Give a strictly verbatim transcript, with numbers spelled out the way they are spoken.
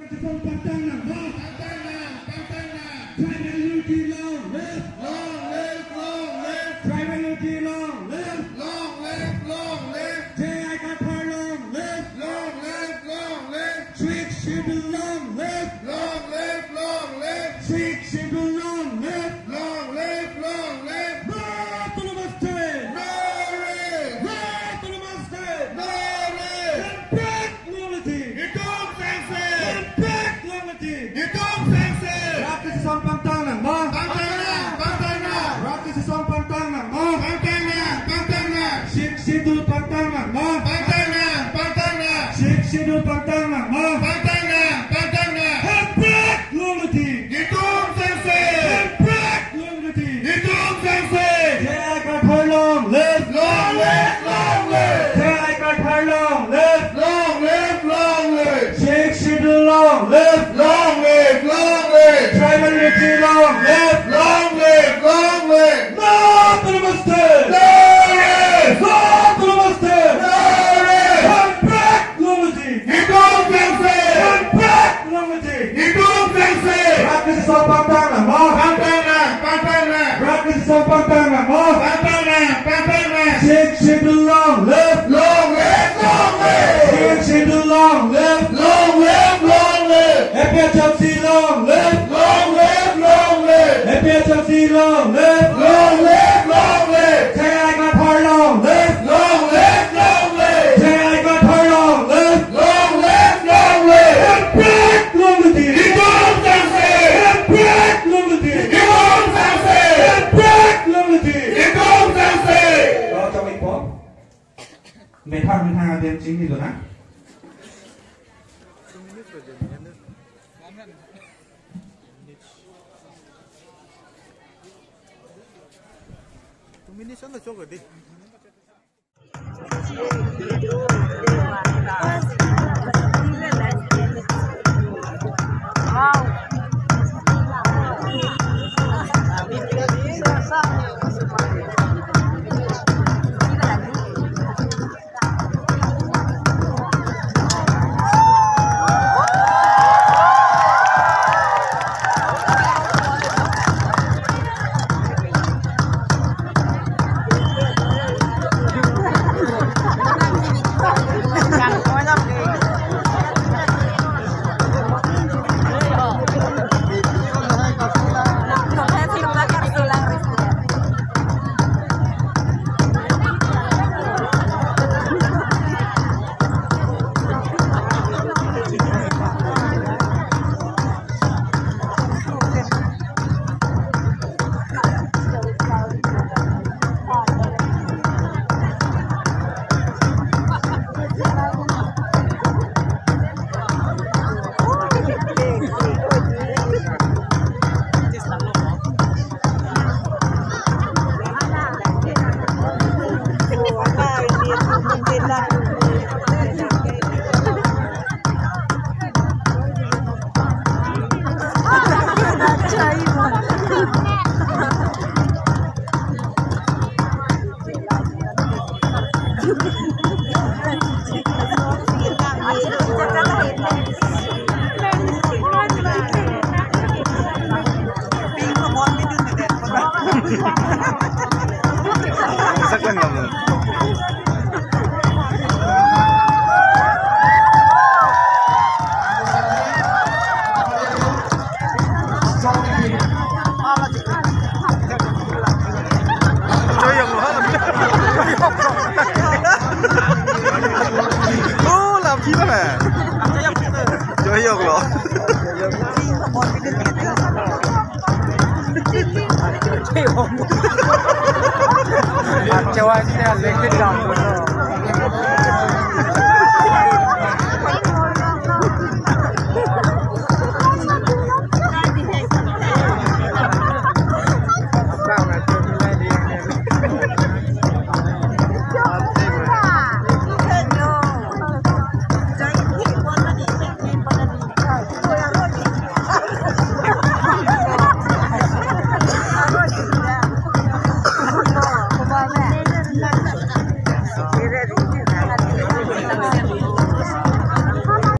Pangtang nang, ha? Pangtang nang, pangtang nang. Tribal unity long live. Long live, long live. Tribal unity long live. Long live, long live. J I Kathar long live. Long live, long live. Sixth Schedule long live. Long live, long live. Sixth Schedule long live. Long live, long live. No Autonomous State. No rest. No Autonomous State. No rest. Hemprek long live. Itum sengse. Hemprek long live. Itum sengse. Rat kesung pangtang nang, ma? Pangtang nang, pangtang nang. Rat kesung pangtang nang, ma? Pangtang nang, pangtang nang. Sixth Schedule pangtang nang, ma? Pangtang nang, pangtang nang. Sixth Schedule pangtang nang, ma? Pangtang nang, pangtang nang. Hemprek long live. Itum sengse. Hemprek long live. Itum sengse. J I Kathar long live. Long live, long live. J I Kathar long live. Long live, long live. Sixth Schedule long live. Long live, long live. Tribal unity long live. Long live, long live. No Autonomous State. No rest. No Autonomous State. No rest. Hemprek long live. Itum sengse. Hemprek long live. Itum sengse. Rat kesung pangtang nang, ma? Pangtang nang, pangtang nang. Rat kesung pangtang nang, ma? Pangtang nang, pangtang nang. Sixth Schedule long live. Long live, long live. Sixth Schedule long live. Long live, long live. A P H L C long live. Long live, long live. A P H L C long live. Long live, long live. J I Kathar long live. Long live, long live. J I Kathar long live. Long live, long live. Hemprek long live. Itum sengse. Hemprek long live. Itum sengse. Hemprek long live. Itum sengse. Lo chomik po. Methang methang adim chingni lo na. Two minutes on the choke, di. Oh, lam phi ba na. Joyok lo. Chewa sita lekit jam.